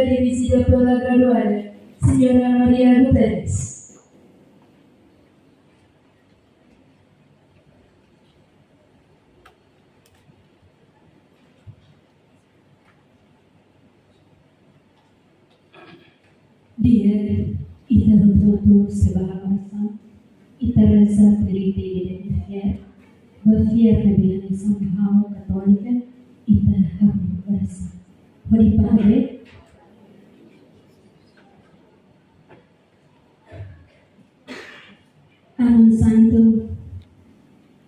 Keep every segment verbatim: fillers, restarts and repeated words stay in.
Dirigida pela graduada, Senhora Maria Guterres. Di'ak, ita hotu-hotu sei bá orasaun, ita reza pela ita ida-idak nia fiar, ba fiar ne'ebé hanesan ba ha'u katólika, ita halo orasaun. Hodi Padre, Aman Santu,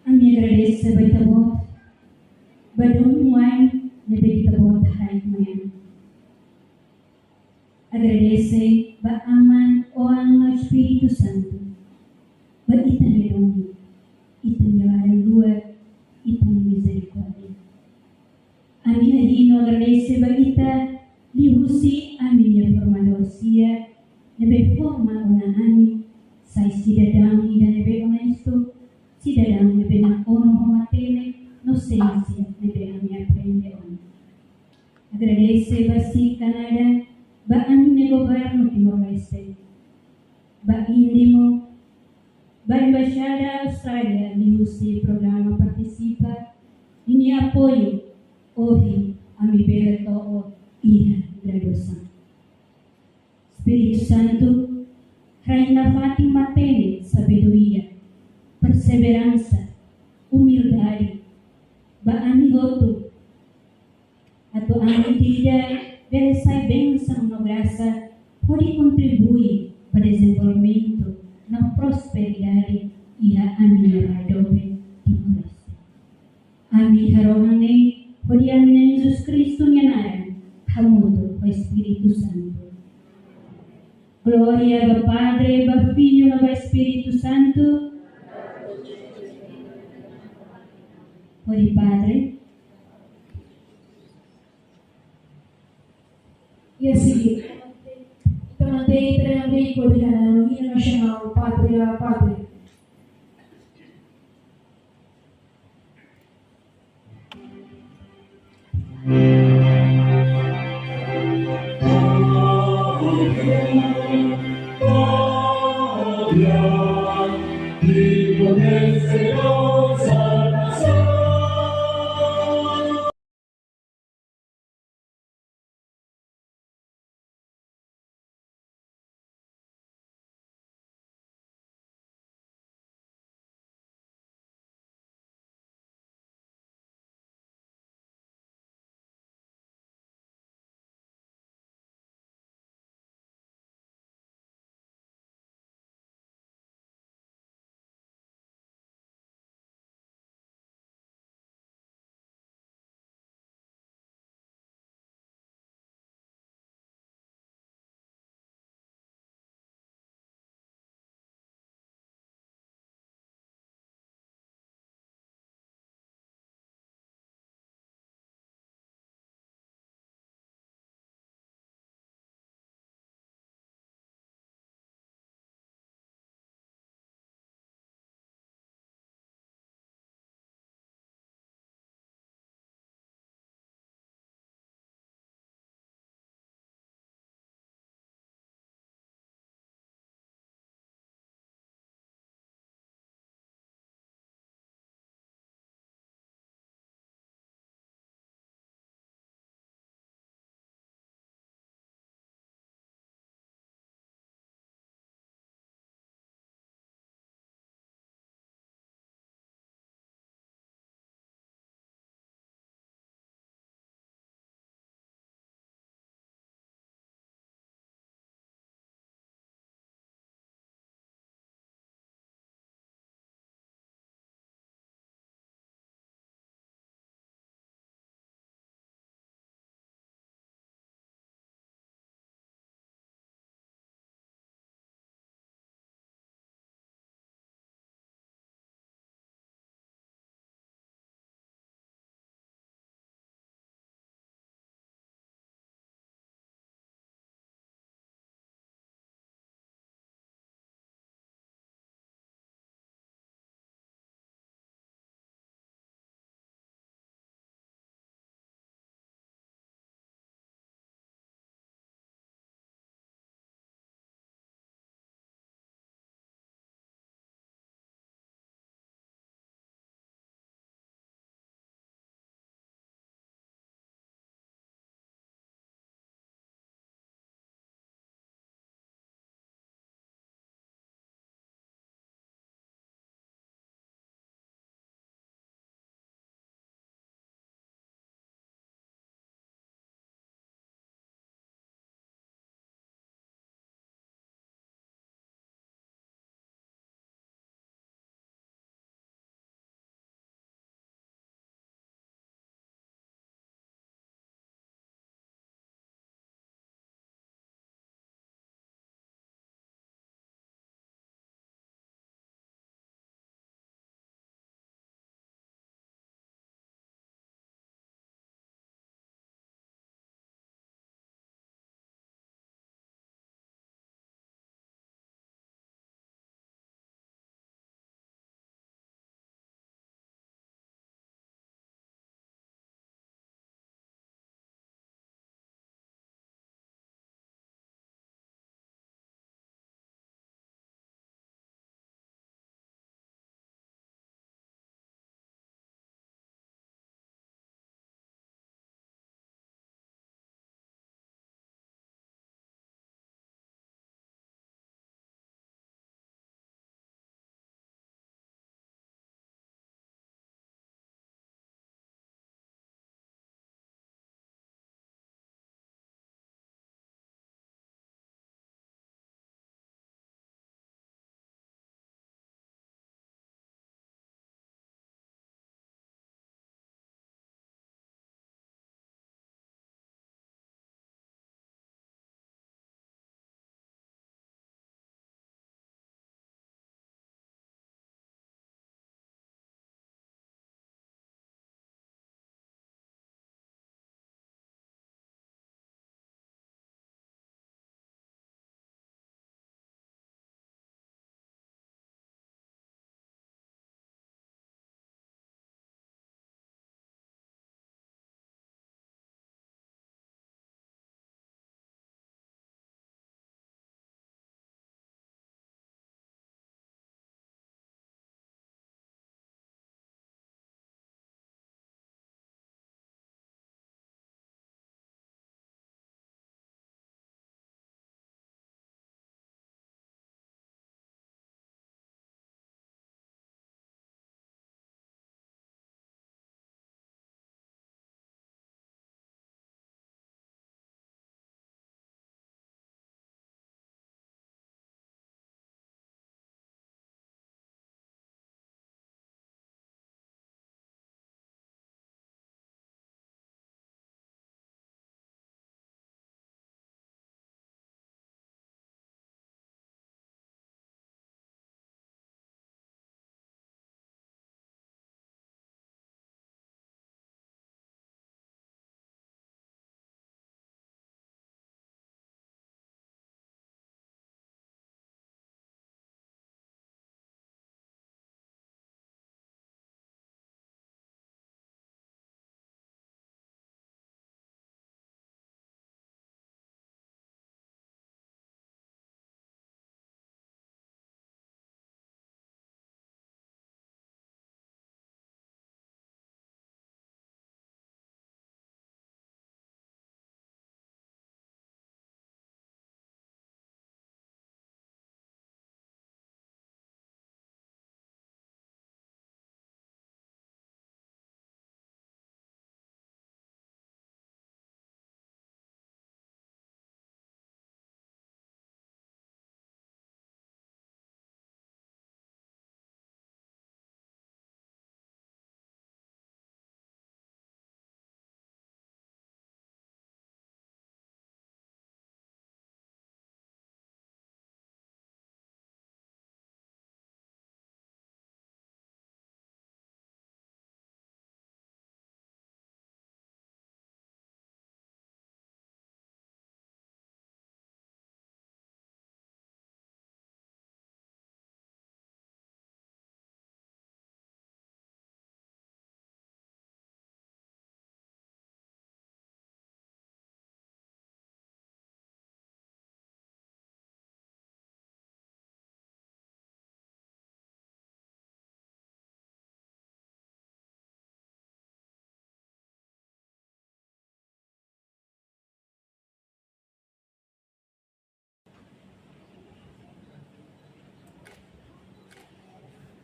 ami agradese ba Ita-Boot, ba domin wa'in ne'ebé Ita-Boot haraik mai ami. Agradese ba Aman, Oan no Espíritu Santu, ba Ita-nia domin, Ita-nia laran-luak, Ita-nia mizerikórdia. Ami hahinu agradese ba Ita liuhusi ami-nia formadór sira, ne'ebé forma ona ami sai sidadaun ida ne'ebé onestu, sidadaun ne'ebé nakonu ho matenek no siénsia ne'ebé ami aprende ona. Agradese ba SIC Kanadá, ba ami-nia governu Timor-Leste, ba INDI mós, ba Embaixada Austrália liuhusi programa Partisipa, ninia apoiu, ohin ami bele to'o iha graduasaun. Espíritu Santu, haraik nafatin matenek sabedoria, perseveransa, umildade, ba ami hotu, atu ami ida-idak bele sai bensaun no grasa, hodi kontribui ba dezenvolvimentu no prosperidade iha ami-nia rai doben Timor-Leste. Ami harohan ne'e hodi ami Na'i Jesus Kristu nia naran, hamutuk ho Espíritu Santu. Glória ba Padre, ba Filho no ba Espíritu Santu. Hodi Padre. Iha seguida, ita mantein ita-nia hino nasionál, Pátria, Pátria.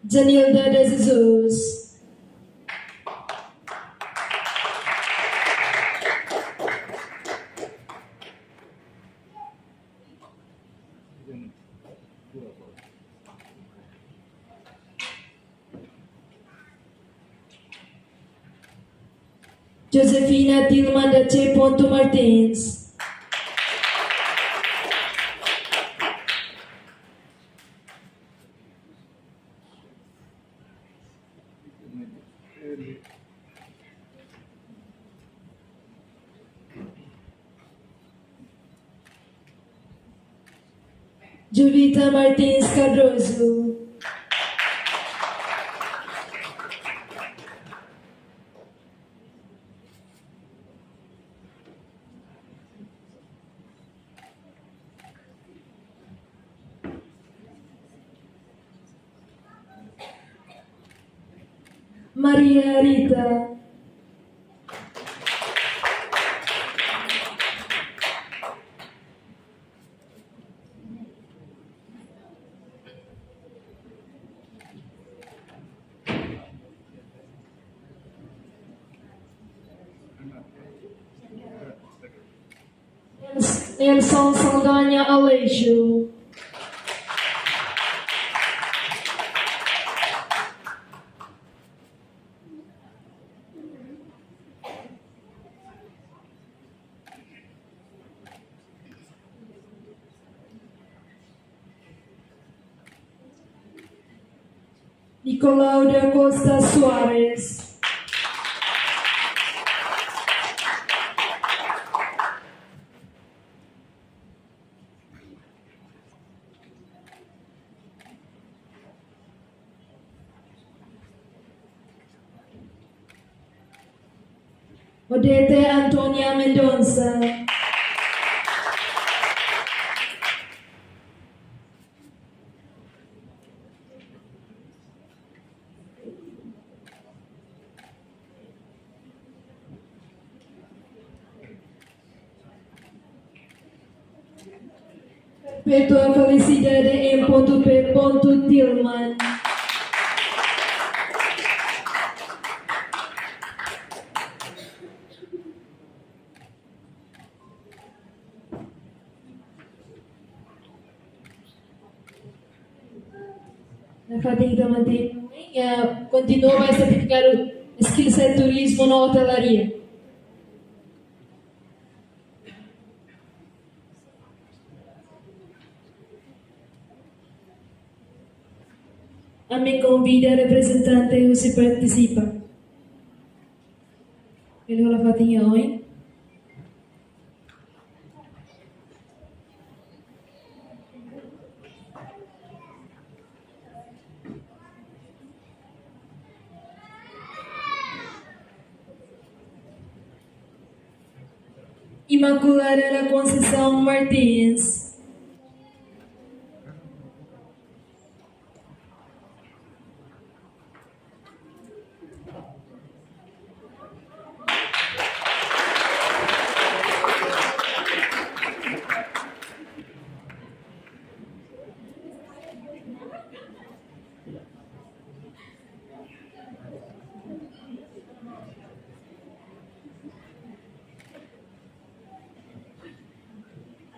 Janilda de Jesus. Josefina Tilman da C. Martins. Jovita Martins Cardoso. Maria Rita. Nelson Saldanha Aleixo. Nicolau da Costa Soares. Odete Antonia Mendonça. Perpétua Felicidade M. P. Tilman. Nafatin ita mantein, eh, kontinua ba sertifikadu Skill Set Turizmu no Otelaria. Ami konvida reprezentante husi partisipa. Ele hola fatin iha oin. Imaculada da Conceição Martins.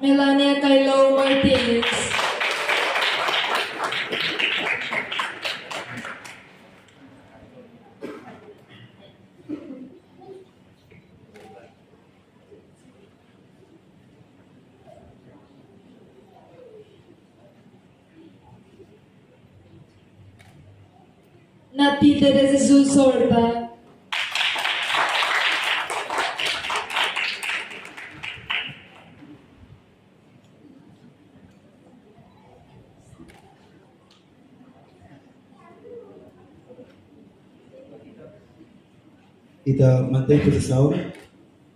Melania Kailou Martins. Natilda de Jesus Horta. Ita mantein pozisaun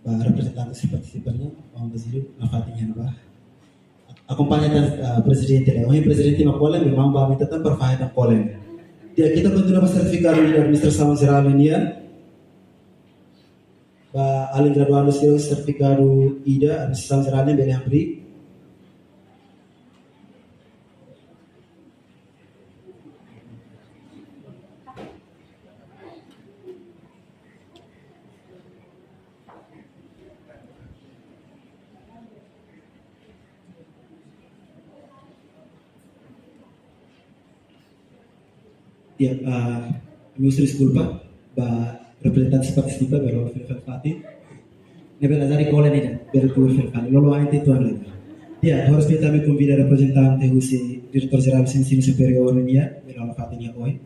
ba reprezentante husi partisipa nian, maun Basílio, nafatin iha ne'ebá. Akompaña tan, ah, prezidente, ne'e. Ohin prezidente mak kolen, maun ba ami tan para fahe tan kolen. Di'ak, ita kontinua ba sertifikadu ida administrasaun jerál nian. Ba alin graduandu sira, sertifikadu ida administrasaun jerál nian bele hamriik. Di'ak, ah, ami husu deskulpa ba reprezentante partisipa, bele fila fali fatin. Ne'ebé la jadi ko'alia ida, bele tuur fila fali. Loloos ante tuan lagi. Di'ak, ho respeitu ami konvida reprezentante husi Diretór Jerál Ensinu Superiór nian, bele fila fali fatin iha oin.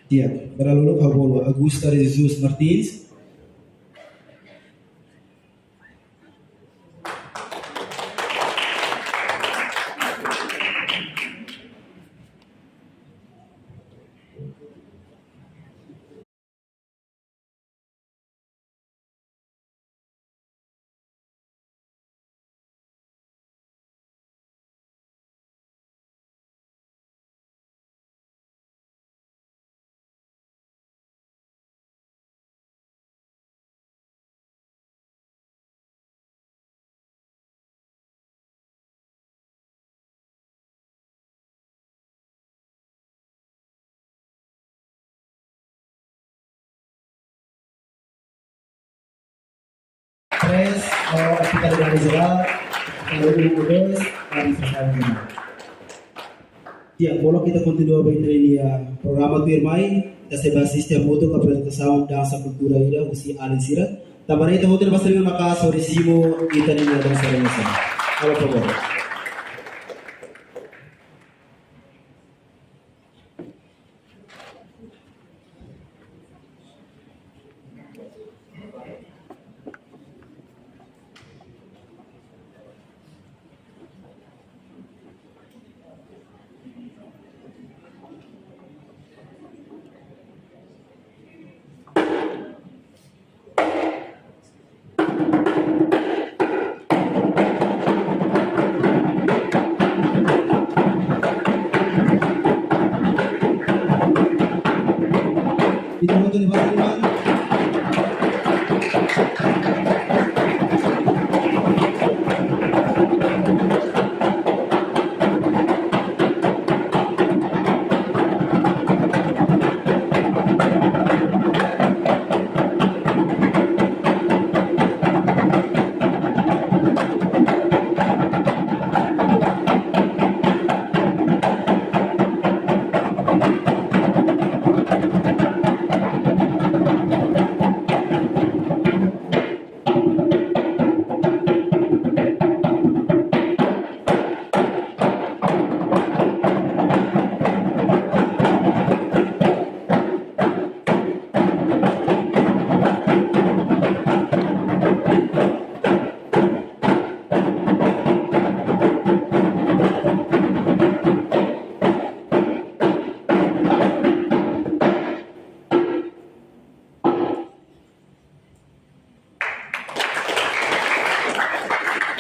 Di'ak, ba dala uluk ha'u bolu Augusta de Jesus Martins. Três, oh, hospitalidade jerál, número dois, Ari Sasana. Di'ak, bolu ita kontinua ba ita-nia programa tuirmai, ita sei ba asiste hamutuk ho aprezentasaun dansa kultura ida husi alin sira. Tanba ne'e ita hotu basa liu na kaso risimu ita-nia dansa renesa. Halo, por favor. Ita hotu nia basa liman.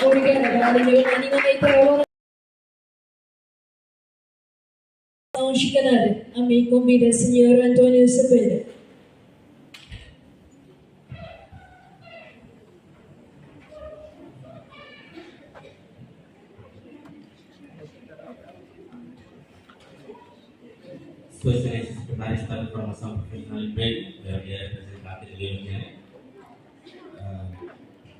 Obrigada, Carolina. Anima aí para o Nasaun Xikanada. Ami konvida señór António Cepeda. Sua Exelénsia Sekretáriu Estadu Formasaun Profisionál Empregu, eh, reprezentante de Leon Jane. Ah,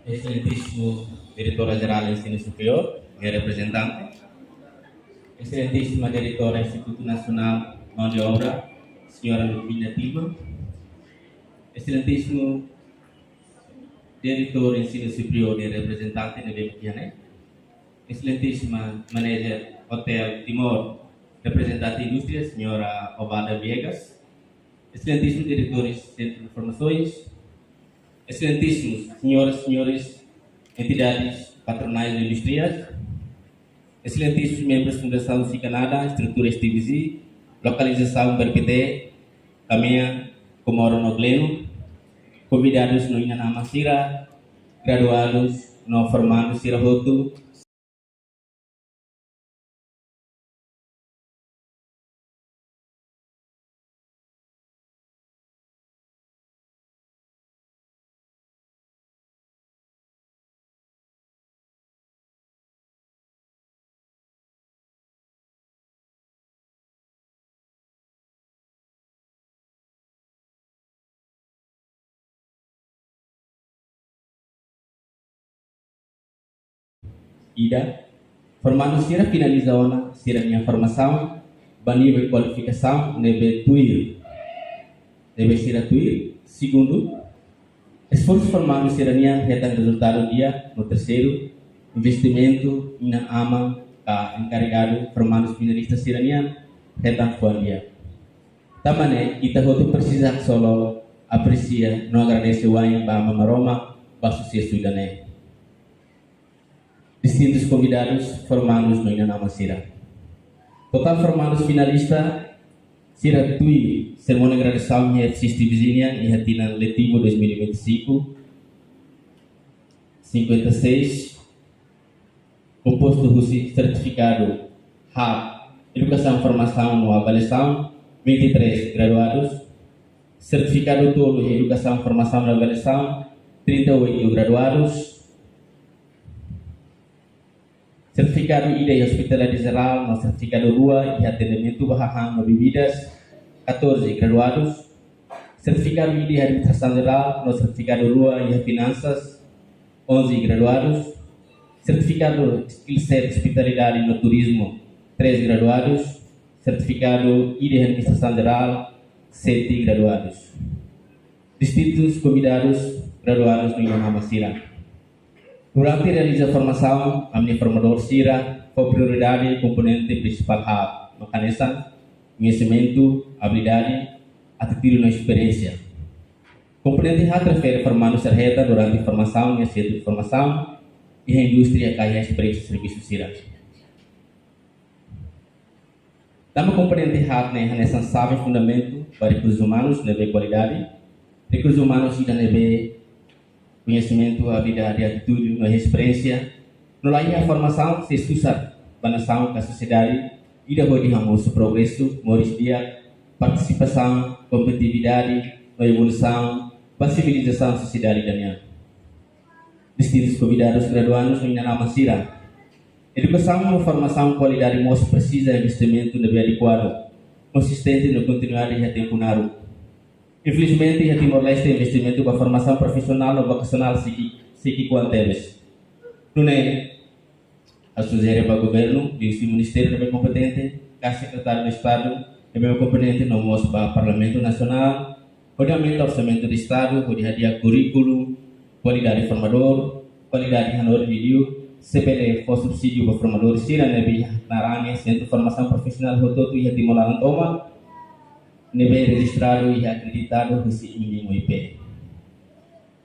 Exelentísimu Diretór Jerál Ensinu Superiór, reprezentante. Exelentísima Diretora Institutu Nasionál Mão de Obra, señora Ludmila Tima. Exelentísimu Diretór Ensinu Superiór, reprezentante ne'ebé iha ne'e. Exelentísima Manager Hotel Timor, reprezentante indústria, señora Ovada Viegas. Exelentísimos diretores de Centro de Formações, exelentíssimos senhoras e senhores, entidades patronais e industriais, exelentíssimos membros da Fundação Xikanada, estrutura S T V Z, lokalizasaun B R P T, Kamea, Comoro no Gleno, konvidadus no inan-aman sira, graduadus no formandu sira hotu, Ida, formandu sira finaliza ona sira-nia formasaun ba nivel kualifikasaun ne'ebé tuir, ne'ebé sira tuir. Segundu, esforsu formandu sira-nian hetan rezultadu di'ak. No terseiru, investimentu inan-aman ka enkarregadu formandu finalista sira-nian hetan fuan di'ak. Tanba ne'e, ita hotu presiza solo apresia no agradese wa'in ba Aman Maromak ba susesu ida-ne'e. Distintus konvidadus, formandus no inan-aman sira. Totál formandus finalista sira tuir sermon agradesimentu iha F C S T B Z nian iha tinan letivu dois mil e vinte e cinco, cinquenta e seis, kompostu husi sertifikadu haat, edukasaun, formasaun no avaliasaun, vinte e três graduadus, sertifikadu tolu iha edukasaun, formasaun no avaliasaun, trinta e oito graduadus, sertifikadu ida iha ospitalidade jerál no sertifikadu rua iha atendimentu ba hahán no bebidas, catorze graduadus, sertifikadu ida iha administrasaun jerál no sertifikadu rua iha finansas, onze graduadus, sertifikadu skill set ospitalidade no turizmu, três graduadus, sertifikadu ida iha administrasaun jerál, sete graduadus. Distintus konvidadus, graduandus no inan-aman sira. Durante realiza formasaun, ami-nia formadór sira fó prioridade komponente prinsipál haat, mak hanesan koñesimentu, abilidade, atitude no esperiénsia. Komponente haat refere formandu sira hetan durante formasaun iha sentru formasaun, iha indústria ka iha esperiénsia servisu sira. Tanba komponente haat ne'e hanesan xave fundamentu ba rekursus umanus ne'ebé kualidade, rekursus umanus ida ne'ebé koñesimentu, abilidade, atitude no esperiénsia no laiha formasaun sei susar ba nasaun ka sosiedade ida hodi hamosu progresu, moris di'ak, partisipasaun, kompetitividade no evolusaun ba sivilizasaun sosiedade ida-ne'e. Distintus konvidadus, graduandus no inan-aman sira. Edukasaun no formasaun kualidade mós presiza investimentu ne'ebé adekuadu, konsistente no kontinuidade iha tempu naruk. Infelizmente, iha Timor-Leste investimentu ba formasaun profisionál no vokasionál sei ki'ik, sei ki'ik-oan tebes. Nune'e, ha'u sujere ba governu, liuhusi ministériu ne'ebé kompetente, ka sekretáriu de Estadu ne'ebé kompetente no mós ba Parlamentu Nasionál, hodi aumenta orsamentu de Estadu, hodi hadi'a kurríkulu, kualidade formadór, kualidade hanorin liuliu, se bele fó subsídiu ba formadór sira ne'ebé iha naran sentru formasaun profisionál hotu-hotu iha Timor laran tomak, ne'ebé rejistradu iha akreditadu husi IMDI no IPEA.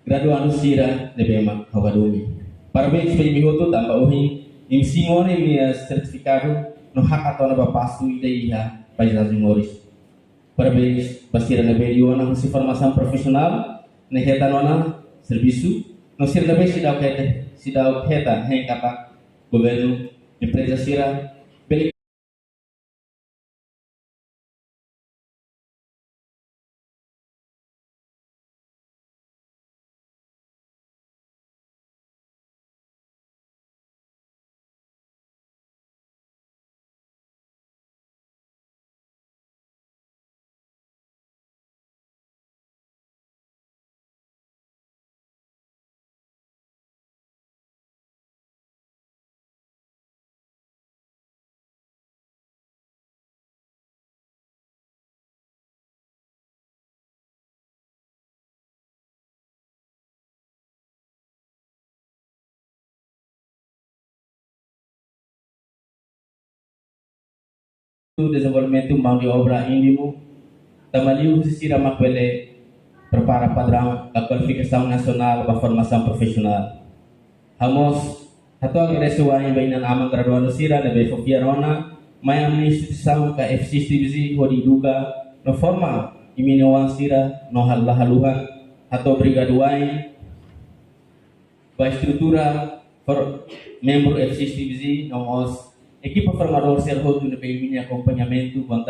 Graduandu sira ne'ebé mak ha'u hadomi, parabéns ba imi hotu tanba ohin imi simu ona imi-nia sertifikadu no hakat ona ba pasu ida iha paizajen moris. Parabéns ba sira ne'ebé liu ona husi formasaun profisionál ne'e hetan ona servisu, no sira ne'ebé seidauk hetan, seidauk hetan hein katak governu, empreza sira bele Dezenvolvimentu maun-obra índimu, tanba liuhusi sira mak bele prepara padraun ka kualifikasaun nasionál ba formasaun profisionál. Ha'u mós hato'o agradese wa'in ba inan-aman graduandu sira ne'ebé fó fiar ona mai ami-nia instituisaun ka F C S T B Z hodi eduka no forma imi-nia oan sira no hal-, la haluha hato'o obrigadu wa'in ba estrutura for-, membru F C S T B Z no mós ekipa formadór sira hotu ne'ebé imi-nia akompañamentu. Ha'u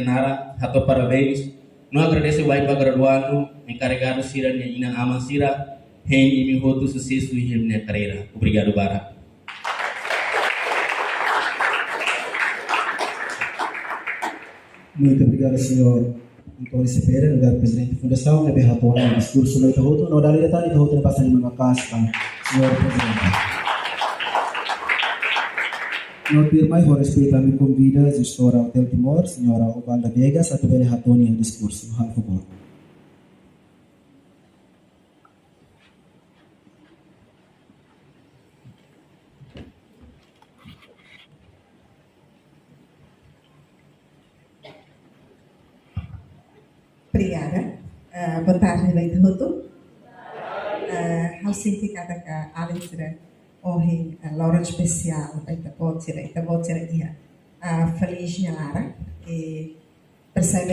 hato'o parabéns no agradese wa'in ba graduandu, enkarregadu sira-nia inan-aman sira, hein imi hotu susesu iha imi-nia karreira. Obrigadu barak. Muito obrigado, senhor António Cepeda, no lugar do presidente da Fundação, ne'ebé hato'o ona diskursu mai ita hotu, no dala ida tan ita hotu ne'e pasa liman maka'as ba senhor presidente. No tuirmai ho respeitu ami konvida Jestora Hotel Timor, Señora Ovalda Viegas, atu bele hato'o nia diskursu. Halo favór. Obrigada. Ah, boa tarde ba ita hotu. Ah, ha'u sente katak alin sira ohin, ah, loron espesiál ba ita-boot sira, ita-boot sira iha, ah, Feliz nia laran. I persebe